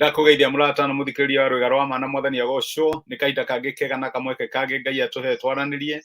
Ndakũgeithia mũrata na mũthikĩrĩria wa rwĩga rwa ma na mwathani agocwo nĩ kahinda kangĩ kega na kamweke kangĩ Ngai atũhe twaranĩrie,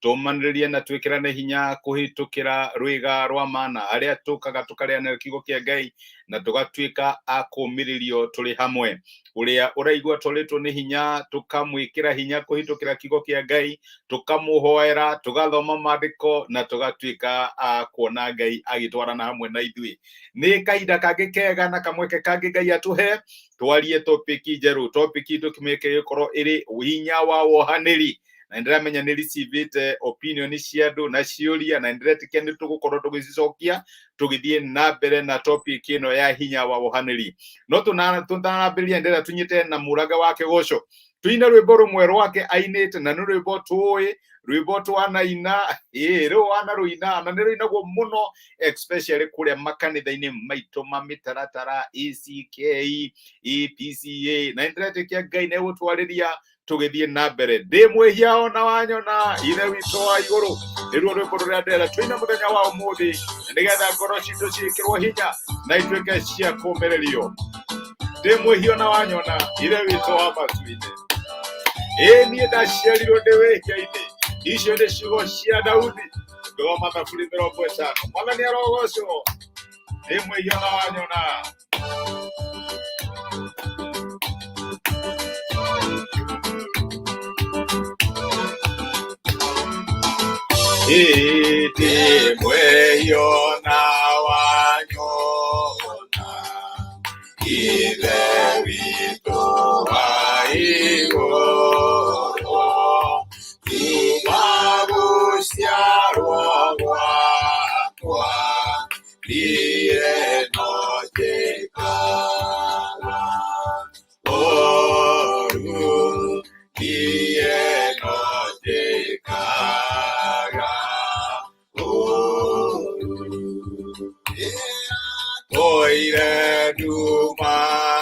tũmanĩrĩrie na twĩkĩrane hinya kũhĩtũkĩra rwĩga rwa mana arĩa tũkaga tũkarĩanĩra kiugo kĩa Ngai na tũgatuĩka a kũũmĩrĩrio tũrĩ hamwe. Ũrĩa ũraigua tũrĩtwo nĩ hinya tũkamwĩkĩra hinya kũhĩtũkĩra kiugo kĩa Ngai, tũkamũhoera, tũgathoma maandĩko na tũgatuĩka a kuona Ngai agĩtwarana hamwe na ithuĩ. Nĩ kahinda kangĩ kega na kamweke kangĩ Ngai atũhe twarie topiki njerũ. Topiki tũkĩmĩke ĩgĩkorwo ĩrĩ hinya wa wohanĩri, na nĩndĩramenya nĩ ricivĩte opinion cia andũ na ciũria, na nĩndĩretĩkia nĩ tũgũkorwo tũgĩcicokia tũgĩthiĩ na mbere na topic ĩno ya hinya wa wohanĩri. No tũtanambĩrĩria, ndĩrenda tũnyite na mũraga wake goco, tuine rwĩmbo rũmwe rwake ainĩte, na nĩ rwĩmbo tũĩ, rwĩmbo twanaina, ĩĩ rĩu wanarũina na nĩ rũinagwo mũno especially kũrĩa makanitha-inĩ maitũ ma mĩtaratara ACK, EPCA, na nĩndĩretĩkia Ngai nĩ egũtwarĩria tũgĩthiĩ na mbere. Ndĩ mwĩhia ona wanyona, Ithe witũ wa igũrũ, nĩruo rwĩmbo rũrĩa ndĩrenda tũine mũthenya wa ũmũthĩ, na nĩgetha ngoro citũ ciĩkĩrwo hinya na ituĩke cia kũũmĩrĩrio. Ndĩ mwĩhia ona wanyona, Ithe witũ wa matu-inĩ, ĩĩ niĩ ndaciarirwo ndĩ wĩhia-inĩ. Icio nĩ ciugo cia Daudi ngĩthoma Thaburi 50. Mwathani arogocwo. Ndĩ mwĩhia ona wanyona. Ĩĩ ndĩ mwĩhia ona wanyona, Ithe witũ wa igũrũ, kuma gũciarwo gwakwa niĩ no njĩkaga ũũru, niĩ no njĩkaga ũũru. Tũire nduma-inĩ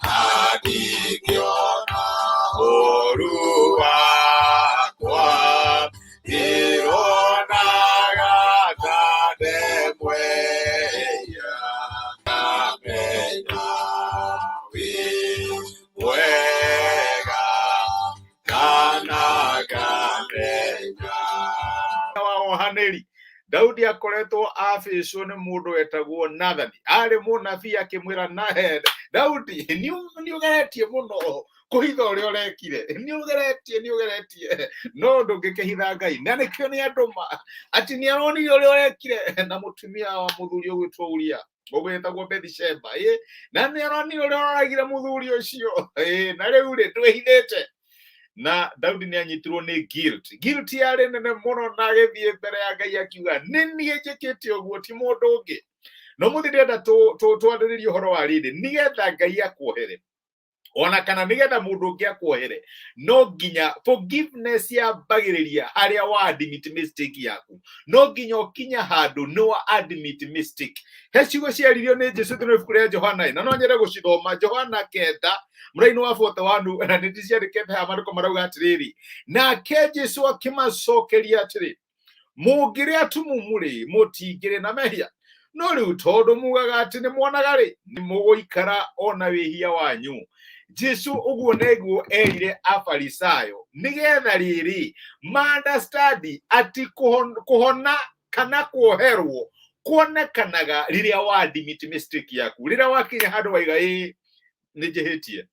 na ndingĩona ũũru wakwa, ndĩronaga ta ndemwehia, ngamenya wĩ mwega kana ngamenya wa wohanĩri. Daudi akoretwo abĩcwo nĩ mũndũ wetagwo Nathani, arĩ mũnabii, akĩmwĩra nahe Daudi, nĩ ũgeretie mũno kũhitha ũrĩa ũrekire, nĩ ũgeretie, nĩ ũgeretie, no ndũngĩkĩhitha Ngai. Na nĩkĩo nĩ andũma atĩ nĩ aronire ũrĩa ũrekire na mũtumia wa mũthuri ũgwĩtwo Uria ũgwĩtagwo Bethsheba, ĩ na nĩ aronire ũrĩa ũroragire mũthuri ũcio, ĩ na rĩu rĩ ndwĩhithĩte. Na Daudi nĩ anyitirwo nĩ guilt, guilt yarĩ nene mũno, na agĩthiĩ mbere ya Ngai akiuga, nĩ niĩ njĩkĩte ũguo, ti mũndũ ũngĩ. No mũthĩ ndĩrenda twarĩrĩrie ũhoro wa rĩrĩ, nĩgetha Ngai akuohere ona kana nĩgetha mũndũ ũngĩ akuohere, no nginya forgiveness yambagĩrĩria harĩa wa admit mistake yaku. No nginya ũkinya handũ nĩ wa admit mistake. He ciugo ciaririo nĩ Jesu thĩinĩ wa ibuku rĩa Johana, na no nyende gũcithoma, Johana 9 mũraini wa 41, na nĩ ndiciandĩkĩte haha. Maandĩko marauga atĩrĩrĩ, nake Jesu akĩmacokeria atĩrĩ, mũngĩrĩ atumumu-rĩ, mũtingĩrĩ na mehia, no rĩu tondũ mugaga atĩ nĩ mwonaga-rĩ, nĩ mũgũikara o na wĩhia wanyu. Jesu ũguo nĩguo erire Afarisayo, nĩgetha rĩrĩ ma understand atĩ kũhona kana kuoherwo kuonekanaga rĩrĩa wa admit mistake yaku, rĩrĩa wakinya handũ waiga, ĩĩ nĩ njĩhĩtie,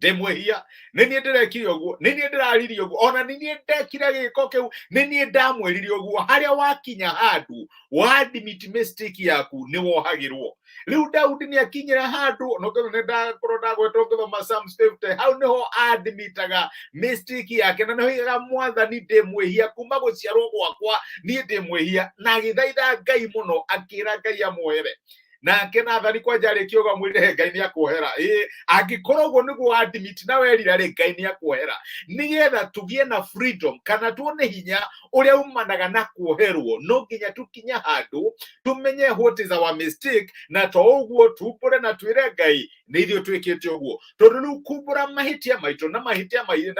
ndĩ mwĩhia, nĩ niĩ ndĩrekire ũguo, nĩ niĩ ndĩraririe ũguo, ona nĩ niĩ ndekire gĩko kĩu, nĩ niĩ ndamwĩrire ũguo. Harĩa wakinya handũ wa admit mistake yaku, nĩ wohagĩrwo. Rĩu Daudi nĩ akinyire handũ, no nĩ ndakorwo ndagwetwo ngĩthoma Psalms 50, hau nĩho admitaga mistake yake, na nĩho aigaga, Mwathani, ndĩ mwĩhia, kuma gũciarwo gwakwa niĩ ndĩ mwĩhia, na agĩthaitha Ngai mũno, akĩra Ngai amuohere. Nake Nathani kwanja arĩkia ũguo amwĩrire, Ngai nĩ akuohera, ĩĩ angĩkorwo ũguo nĩguo admit na werira rĩ, Ngai nĩ akuohera. Nĩgetha tũgĩe na freedom kana tuone hinya ũrĩa umanaga na kuoherwo, no nginya tũkinye handũ tũmenye what is our mistake, na to ũguo tumbũre na twĩre Ngai nĩ ithuĩ twĩkĩte ũguo, tondũ rĩu kumbũra mahĩtia maitũ na mahĩtia maitũ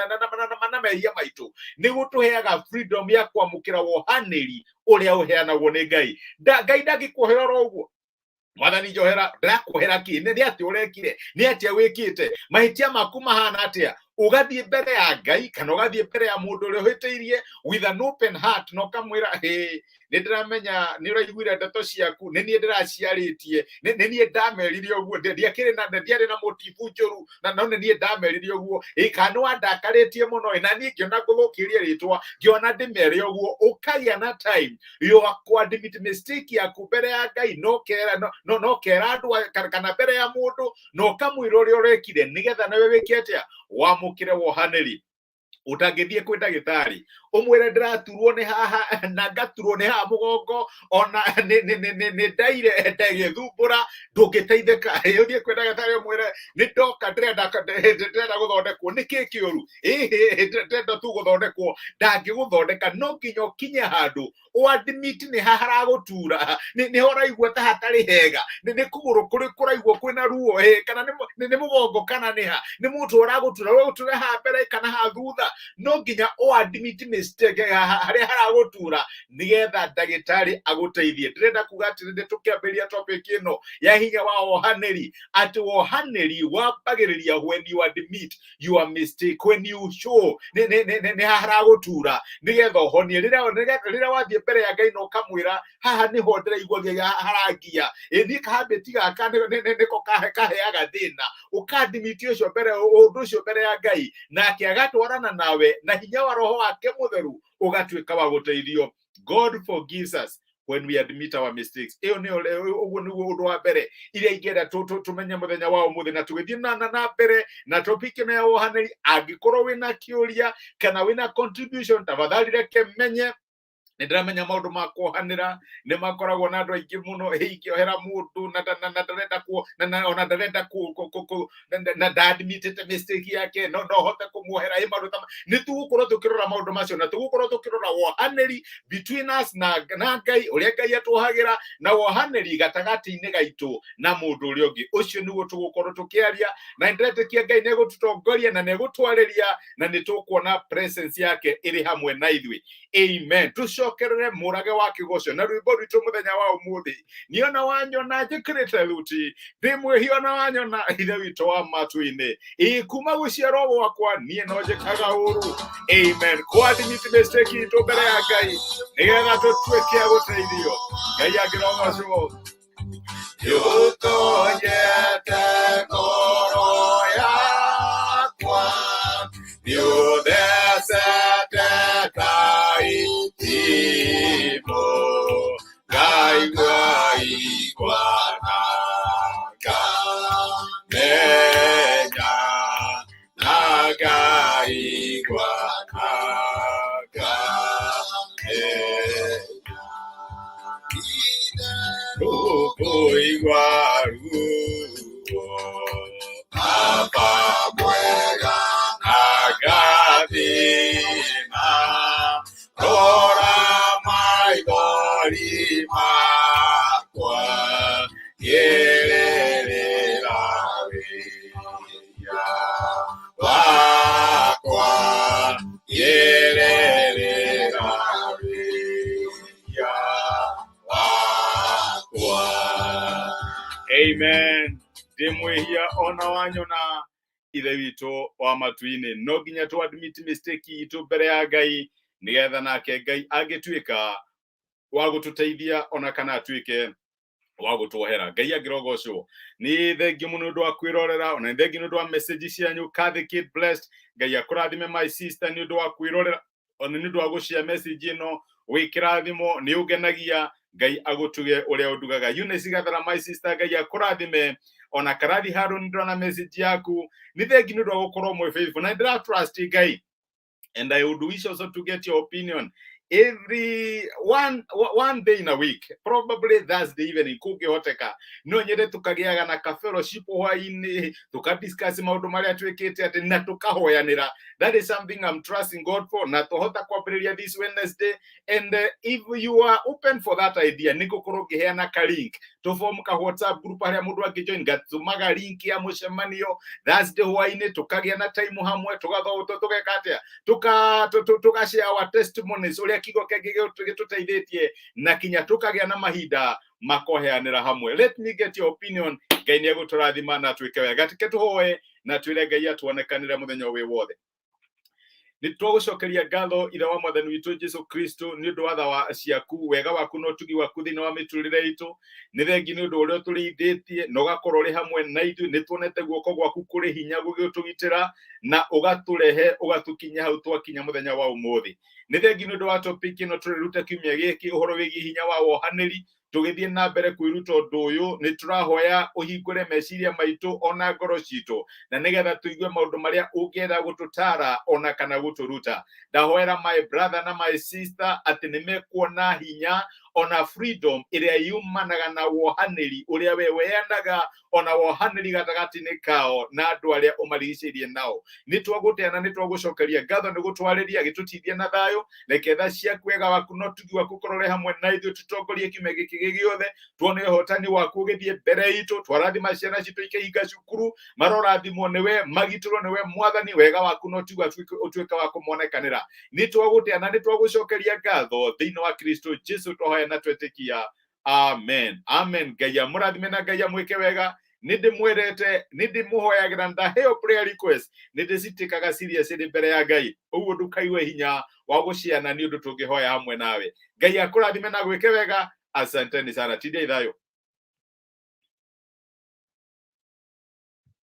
na mehia maitũ nĩ gũtũheaga freedom ya kwamũkĩra wohanĩri ũrĩa ũheanagwo nĩ Ngai. Ngai ndangĩkuohera oro ũguo. Mwathani njohera, ndĩrakuohera kĩ? Nĩ atĩa ũrekire? Nĩ atĩa wĩkĩte? Mahĩtia maku mahana atĩa? Ũgathiĩ mbere ya Ngai kana ũgathiĩ mbere ya mũndũ ũrĩa ũhĩtĩirie with an open heart na ũkamwĩra, hĩ, nĩ ndĩramenya nĩ ũraiguire ndeto ciaku, nĩ niĩ ndĩraciarĩtie, nĩ niĩ ndamerire ũguo, ndiakĩrĩ na ndiarĩ na motibu njũru, na no nĩ niĩ ndamerire ũguo. Ĩ kana nĩ wandakarĩtie mũno, ĩ na niĩ ngĩona ngũthũkĩrie rĩtwa, ngĩona ndĩmere ũguo. Ũkagĩa na time yo kũ-admit mistake yaku mbere ya Ngai, no kera no kera andũ kana mbere ya mũndũ, na ũkamwĩra ũrĩa ũrekire, nĩgetha nawe wĩke atĩa? Wamũkĩre wohanĩri. Ũtangĩthiĩ kwĩ ndagĩtarĩ ũmwĩre ndĩraturwo nĩ haha na ngaturwo nĩ haha mũgongo, ona nĩ ndaire ndagĩthumbũra, ndũngĩteithĩka. Ũthiĩ kwĩ ndagĩtarĩ ũmwĩre nĩ ndoka ndĩrenda gũthondekwo, nĩ kĩ kĩũru? Ĩhĩ, ndĩrenda tu gũthondekwo. Ndangĩgũthondeka. No nginya ũkinye handũ ũadmit nĩ ha haragũtura, nĩ ũraigua ta hatarĩ hega, nĩ kũgũrũ kũrĩ kũraigua kwĩna ruo, ĩ kana nĩ mũgongo, kana nĩ ha nĩ mũtwe ũragũtura, ũragũtura ha mbere kana ha thutha. No nginya ũadmit mistake harĩa haragũtura nĩgetha ndagĩtarĩ agũteithie. Ndĩrenda kuga atĩrĩrĩ, tũkĩambĩrĩria topic ĩno ya hinya wa wohanĩri, atĩ wohanĩri wambagĩrĩria when you admit your mistake, when you show nĩ haha haragũtura, nĩgetha ũhonie. Rĩrĩa wathiĩ mbere ya Ngai na ũkamwĩra, haha nĩho ndĩraigua harangia, ĩ niĩ kahabĩti gaka nĩko kaheaga thĩna, ũkadimiti ũcio mbere ũndũ ũcio mbere ya Ngai, nake agatwarana nawe na hinya wa Roho wake Mũtheru, ũgatuĩka wa gũteithio. God forgives us when we admit our mistakes. Ĩyo nĩyo, ũguo nĩguo ũndũ wa mbere iria ingĩenda tũmenye mũthenya wa ũmũthĩ, na tũgĩthiĩ na mbere na topic ĩno ya wohanĩri. Angĩkorwo wĩna kĩũria kana wĩna contribution, tafadhali reke menye. Nĩ ndĩramenya maũndũ ma kuohanĩra nĩ makoragwo na andũ aingĩ mũno. Ĩ ingĩohera mũndũ na ndarenda kuo na ona ndarenda ku na ndadmitĩte mistake yake, no hote kũmuohera? Ĩ maũndũ ta nĩ tũgũkorwo tũkĩrora maũndũ macio, na tũgũkorwo tũkĩrora wohanĩri between us na Ngai, ũrĩa Ngai atwohagĩra, na wohanĩri gatagatĩ-inĩ gaitũ na mũndũ ũrĩa ũngĩ. Ũcio nĩguo tũgũkorwo tũkĩaria, na nĩndĩretĩkia Ngai nĩegũtũtongoria na nĩegũtwarĩria na nĩ tũkuona presence yake ĩrĩ hamwe na ithuĩ. Amen. Tũcokerere mũrage wa kĩgoco na rwĩmbo rwitũ mũthenya wa ũmũthĩ, niona wanyona njĩkĩrĩte thuti, ndĩ mwĩhia ona wanyona. Ithe witũ wa matu-inĩ, ĩ kuma gũciarwo gwakwa niĩ no njĩkaga ũru. Amen. Kwadimit mistake itũ mbere ya Ngai nĩgetha tũtuĩke a gũteithio. Ngai angĩrogocwo. Nĩũtonyete ngoro yakwa, nĩũthecete ta itimũ, ngaigua igua na ngamenya, na ngaigua na ngamenya. Rũkũigua ruo, Baba mwega, na ngathĩna, rora maithori makwa, ngĩrĩrĩra wĩhia wakwa, ngĩrĩrĩra wĩhia wakwa. Amen. Ndĩ mwĩhia ona wanyona. Ithe witũ wa matu-inĩ, no nginya tũ admit mistake itũ mbere ya Ngai nĩgetha nake Ngai angĩtuĩka wa gũtũteithia ona kana atuĩke wa gũtuohera. Ngai angĩrogocwo. Nĩ thengiũ mũno nĩ ũndũ wa kwĩrorera, ona nĩ thengiũ nĩ ũndũ wa message cianyu. Kathy Kid Blessed, Ngai akũrathime, my sister, nĩ ũndũ wa kwĩrorera ona nĩ ũndũ wa gũshare message ĩno. Wĩ kĩrathimo, nĩ ũngenagia. Ngai agũtuge ũrĩa ũndugaga. Eunice Gathara, my sister, Ngai akũrathime. Ona Karathi Harun, ndĩrona message yaku. Nĩ thengiũ nĩ ũndũ wa gũkorwo mwĩ faithful, na ndĩra trust Ngai, and I would wish also to get your opinion every one day in a week, probably Thursday evening, kũngĩhoteka. No nyende tũkagĩaga na ka fellowship hwainĩ, tũkadiscuss maũndũ marĩa twĩkĩte atĩ na tũkahoyanĩra. That is something I'm trusting God for, na tũhota kwambĩrĩria this Wednesday, and if you are open for that idea, nĩ ngũkorwo ngĩheana ka link tũform ka WhatsApp group harĩa mũndũ angĩjoin, ngatũmaga link ya mũcemanio Thursday hwainĩ, tũkagĩa na time hamwe, tũgatho tũgeka atĩa, tũka share our testimonies, ũrĩa kiugo kĩngĩ gĩtũteithĩtie, na kinya tũkagĩa na mahinda. Makoheanĩra hamwe. Let me get your opinion. Ngai nĩ egũtũrathima na twĩke wega. Tike tũhoe na twĩre Ngai atuonekanĩre mũthenya wĩ wothe. Nĩ twagũcokeria ngatho, Ithe wa Mwathani witũ Jesu Kristo, nĩ ũndũ wa tha wa ciaku, wega waku na ũtugi waku thĩinĩ wa mĩtũrĩre itũ. Nĩ thengi nĩ ũndũ ũrĩa ũtũrĩithĩtie na ũgakorwo ũrĩ hamwe na ithuĩ. Nĩ tuonete guoko gwaku kũrĩ hinya gũgĩtũgitĩra na ũgatũrehe ũgatũkinyia hau twakinya mũthenya wa ũmũthĩ. Nĩ thengi nĩ ũndũ wa topic ĩno tũreruta kiumia gĩkĩ, ũhoro wĩgiĩ hinya wa wohanĩri. Tũgĩthiĩ na mbere kwĩruta ũndũ ũyũ, nĩ tũrahoya ũhingũre meciria maitũ ona ngoro citũ, na nĩgetha tũigue maũndũ marĩa ũngĩenda gũtũtara ona kana gũtũruta. Ndahoera my brother na my sister atĩ nĩ mekuona hinya ona freedom ĩrĩa yumanaga na wohanĩri ũrĩa we weanaga, ona wohanĩri gatagatĩ-inĩ kao na andũ arĩa ũmarigicĩirie nao. Nĩ twagũteana, nĩ twagũcokeria ngatho nĩ gũtwarĩria gĩtũtindie na thayũ. Reke tha ciaku, wega waku na ũtugi waku ũkorwo ũrĩ hamwe na ithuĩ. Tũtongorie kiumia gĩkĩ gĩ gĩothe, tuone ũhotani waku ũgĩthiĩ mbere itũ. Twarathima ciana citũ ikĩhinga cukuru, marorathimwo nĩwe, magitĩrwo nĩwe Mwathani. Wega waku na ũtugi waku ũtuĩke wa kũmonekanĩra. Nĩ twagũteana, nĩ twagũcokeria ngatho. Thĩinĩ wa Kristo Jesu twahoya na twetĩkia, amen, amen. Ngai amũrathime na Ngai amwĩke wega. Nĩ ndĩmwendete, nĩ ndĩmũhoyagĩra. Ndaheo prayer request nĩ ndĩcitĩkaga serious ĩrĩ mbere ya Ngai. Ũguo ndũkaigue hinya wa gũciana nĩ ũndũ tũngĩhoya hamwe nawe. Ngai akũrathime na gwĩke wega. Asanteni sana. Tindai thayũ.